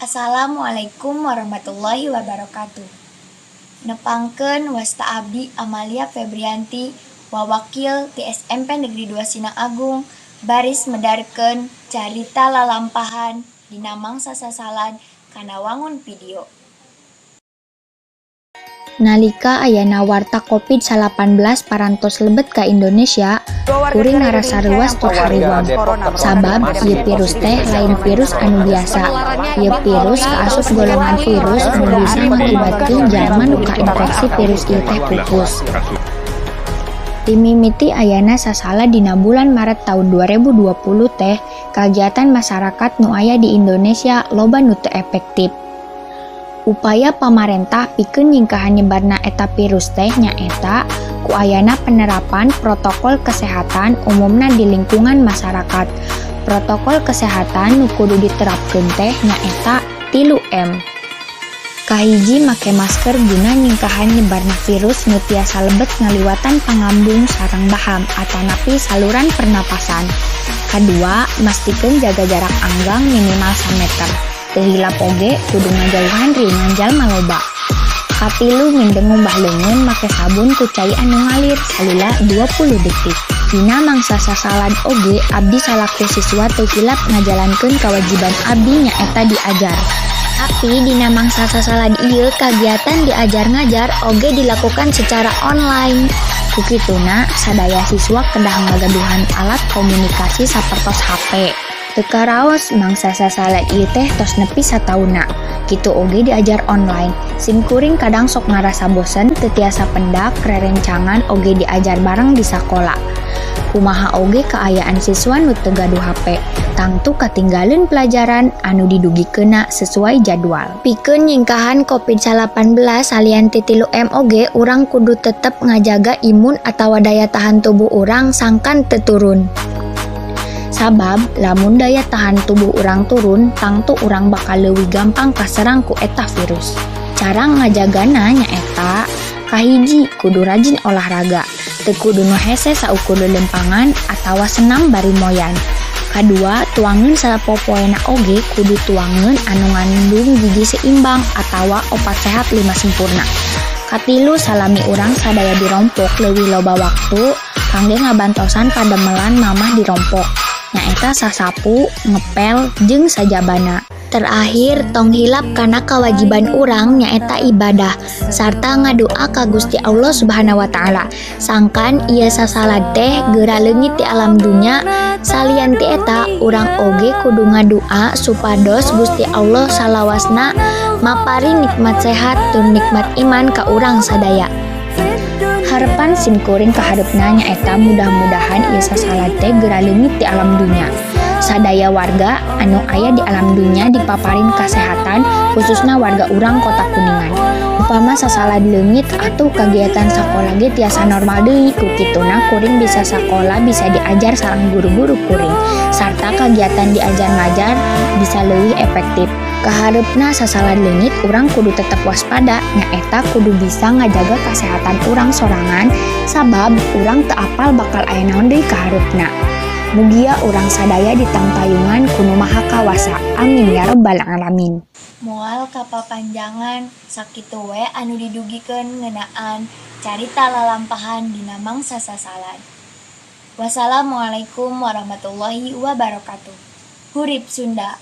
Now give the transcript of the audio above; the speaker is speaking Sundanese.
Assalamualaikum warahmatullahi wabarakatuh. Nepangkeun, wasta abdi Amalia Febrianti, wawakil ti SMP Negeri 2 Sinang Agung, baris medarkeun carita lalampahan dina mangsa sasalad kana wangun video. Nalika ayana warta Covid-19 parantos lebet ka Indonesia, kuring ngarasa reuwas tur hariwang. Sabab ieu virus teh lain virus anu biasa. Ieu virus kaasup golongan virus nu bisa ngakibatkeun jalma nu kainfeksi virus ieu teh pupus. Timimiti ayana sasalad dina bulan Maret taun 2020 teh, kagiatan masyarakat nu aya di Indonesia loba nu teu efektif. Upaya pamarentah pikeun nyingkahan nyebarna eta virus teh nyaeta ku ayana penerapan protokol kesehatan, umumna di lingkungan masyarakat. Protokol kesehatan nu kudu diterapkeun teh nyaeta 3M. Kahiji, make masker guna nyingkahan nyebarna virus nu tiasa lebet ngaliwatan pangambung sareng baham atanapi saluran pernapasan. Kadua, mastikeun jaga jarak anggang minimal 1 meter. Teu hilap oge kudu ngajauhan riungan jalma loba. Katilu, mindeng ngumbah leungeun make sabun ku cai anu ngalir salila 20 detik. Dina mangsa sasalad oge, abdi salaku siswa teu hilap ngajalankeun kawajiban abdi, nyaeta diajar. Tapi dina mangsa sasalad ieu kagiatan diajar ngajar oge dilakukan secara online. Ku kituna sadaya siswa kedah ngagaduhan alat komunikasi sapertos HP. Teu karaos mangsa sasalad ieu teh tos nepi sataunna. Kitu oge diajar online. Sim kuring kadang sok ngarasa bosen, teu tiasa pendak rerencangan oge diajar bareng di sakola. Kumaha oge kaayaan siswa nu teu gaduh HP, tangtu katinggaleun pelajaran anu didugikeunna sesuai jadwal. Pikeun nyingkahan Covid-19, salian ti 3M oge urang kudu tetep ngajaga imun atawa daya tahan tubuh urang sangkan teu turun. Sabab lamun daya tahan tubuh urang turun, tangtu urang bakal leuwih gampang kaserang ku eta virus. Cara ngajagana nyaeta kahiji, kudu rajin olahraga. Teu kudu nu hese, saukur lelempangan atawa senam bari moyan. Kadua, tuangeun sapopoena oge kudu tuangeun anu ngandung gizi seimbang atawa 4 sehat 5 sempurna. Katilu, salami urang sadaya dirompok leuwih loba waktu kangge ngabantosan padamelan mamah dirompok. Nyaeta sasapu, ngepel, jeung sajabana. Terakhir, tong hilap kana kawajiban urang, nyaeta ibadah sarta ngadua ka Gusti Allah Subhanahu wa Ta'ala sangkan ieu sasalad teh geura leungit ti alam dunya. Salian ti eta, urang oge kudu ngadua supados Gusti Allah salawasna maparin nikmat sehat tur nikmat iman ka urang sadaya. Harapan sim kuring kahareupna nyaeta mudah-mudahan ieu sasalad teh geura leungit ti alam dunya. Sadaya warga anu aya di alam dunya dipaparin kasehatan, khususna warga urang Kota Kuningan. Upama sasalad leungit, atuh kagiatan sakola ge tiasa normal deui. Ku kituna kuring bisa sakola, bisa diajar sareng guru-guru kuring, sarta kagiatan diajar ngajar bisa leuwih efektif. Kahareupna sasalad leungit, urang kudu tetep waspada, nyaeta kudu bisa ngajaga kasehatan urang sorangan, sabab urang teu apal bakal aya naon deui kahareupna. Mugia urang sadaya ditangtayungan ku Nu Maha Kawasa. Amin ya robbal alamin. Moal kapapanjangan, sakitu we anu didugikeun ngeunaan carita lalampahan dina mangsa sasalad. Wassalamualaikum warahmatullahi wabarakatuh. Hurip Sunda.